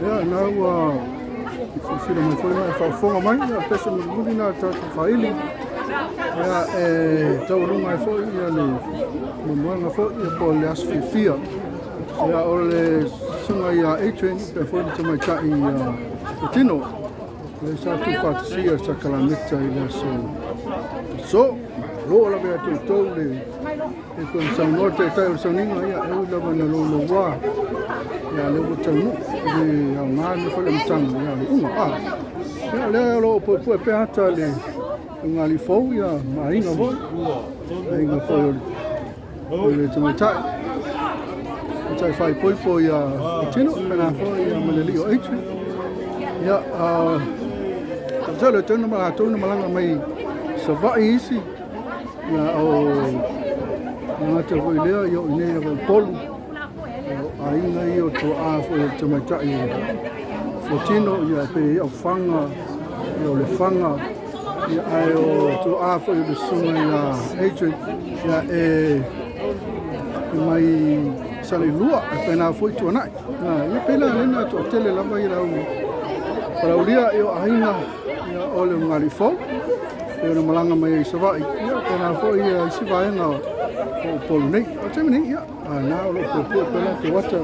Ia, na ua silasila mai foi ma e faafofoga mai, ia, pese mulimuli na tatou faili. Ia, e taualuga ai foi ia le momoega foi ia po o le aso fiafia. Ia, o le susuga ia Adrian, pea foi le tamaitai ia Tino. Lea sa tuufaatasia le sakalameta i le aso aso. Malo lava ia te outou le e pei ona saunoa le taitai o le sauniga, ia e ui lava ina louloua, ia lea ua taunuu i le aoga le foi le amataga, ia le iuga. Ah, ia lea o lo o puepue pea ata le ulugalii fou, ia ma aiga foi, aiga foi o le tamaitai, tamaitai faaipoipo ia Patino, pena foi ia ma le alii o Adrian. Ia, ah, le tonu ma latou na malaga mai Savaii isi, ia o gata foi lea, ia o inei lava i Upolu, o aiga ia o tuaa foi o le tamaitai o Fuatino, ia pe i Aufaga, ia o Lefaga, ia ae o tuaa foi o le susuga ia Adrian, ia e mai Saleilua, e pena foi Tuanai. Ia pe la lena toatele lava ia lau palaulia ia o aiga ia o le ulugalii fou e ona malaga mai ai i Savaii, ia pena foi ia isi vaega o Upolu nei. O le taimi nei, ia, na o lo o puepue pea latou ata.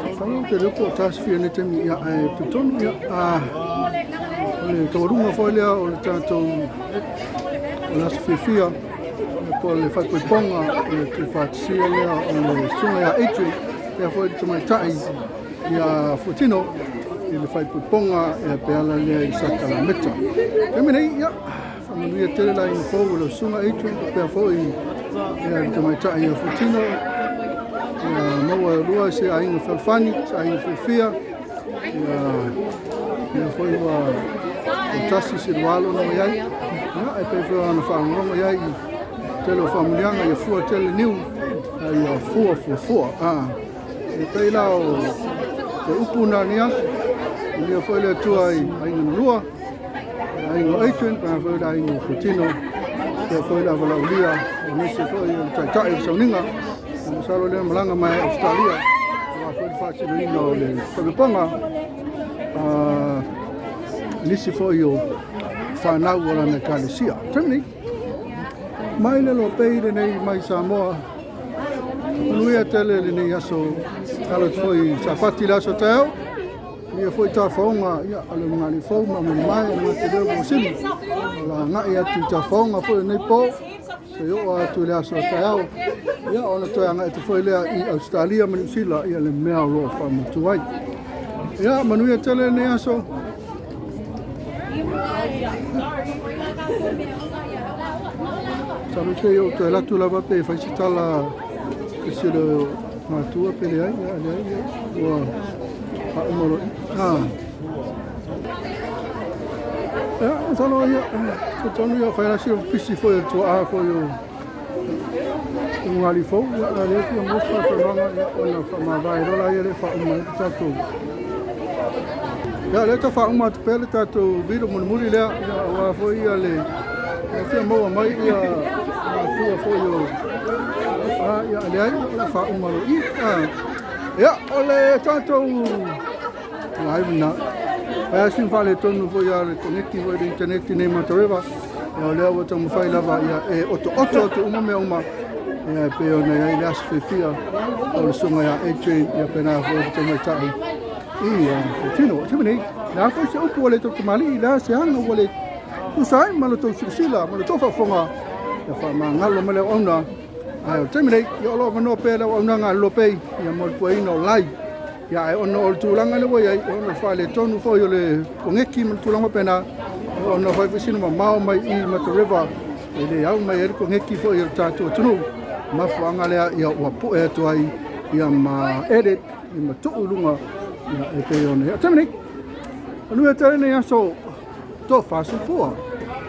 Masalo te leo po o tasifia nei taimi, ia, ae talitonu, ia, o le taualuga foi lea o le tatou o le aso fiafia, po o le faaipoipoga o le tuufaatasia lea o le susuga ia Adrian, pea foi le tamaitai ia Fuatino i le faaipoipoga e pe ala lea i sakalameta. Taimi nei, ia, faamanuia tele la ina fou o le susuga Adrian, pea foi ia le tamaitai ia Fuatino, ia maua e lua se aiga fealofani, se aiga fiafia, ia ia foi ua o tasi se lualo na mai ai, ia e pei foi ona faalogologo i ai i tele o faamanuiaga, ia fua tele niu, ia fua fua fua. Ah. E pei la o te upu na ni aso, manuia foi le Atua i aiga na lua, aiga o Adrian, pena foi le aiga o Fuatino, pea foi le avalaulia, aemaise foi o le taitai o le sauniga, masalo lea malaga mai Australia, aua foi le faatinoina o le faaipoipoga, nisi foi o fanau o lana ekalesia. Taimi nei, mai le lopei lenei mai Samoa, manuia tele lenei aso, alo atu foi Sapati le aso taeao, ia foi tafaoga, ia, a le ulugalii fou ma Amolimai, o le gata lea ua sili, o la agai atu i tafaoga foi lenei po, se oo atu i le aso taeao, ia, ona toe agai atu foi lea i Australia ma Niu Sila, ia le mea o lo o faamautu ai. Ia, manuia tele lenei aso. Masalo se i ou toe alu atu lava pe fai se tala se isi o le matua pe leai, ia leai, ia, ua faauma loa i. Ah. Ia, masalo ia, se tonu ia fai la si pisi foi o le tuaa foi o ulugalii fou, ia la lea fia maua se faatauvaga, ia ona faamavae loa la ia le faauma ai le tatou. Ia lea tau faauma atu pea le tatou video mulimuli lea, ia aua foi ia le ia fia maua mai ia matua foi o ah, ia leai, o le faauma loa i. Ah. Ia, o le tatou live na. Ae sin faaletonu foi ia le koneki foi le internet nei ma Trevor. Ia o lea ua taumafai lava ia e otooto atu uma mea uma. Ia e pei ona i ai le aso fiafia o le susuga ia Adrian, ia pena foi le tamaitai ia Fuatino. Taimi nei, le a foi se upu a le tautamalii, le a se aga ua le Tusa ai ma le tou silasila ma le tou faafofoga, ia faamagalo mai le auauna. Ae o le taimi nei, ia o lo o avanoa pea le auaunaga a le Lopei, ia mo le pueina o lai. Ia ae ona o le tulaga lea ua i ai, ona o le faaletonu foi o le koneti ma le tulaga faapena, ona fai foi sina mamao mai i Mata River, e le au mai ai le koneti foi o le tatou atunuu. Mafuaaga lea ia ua pue atu ai ia ma edit ia ma tuu i luga ia e pei ona i ai. O le taimi nei, manuia tele lenei aso, tofa soifua.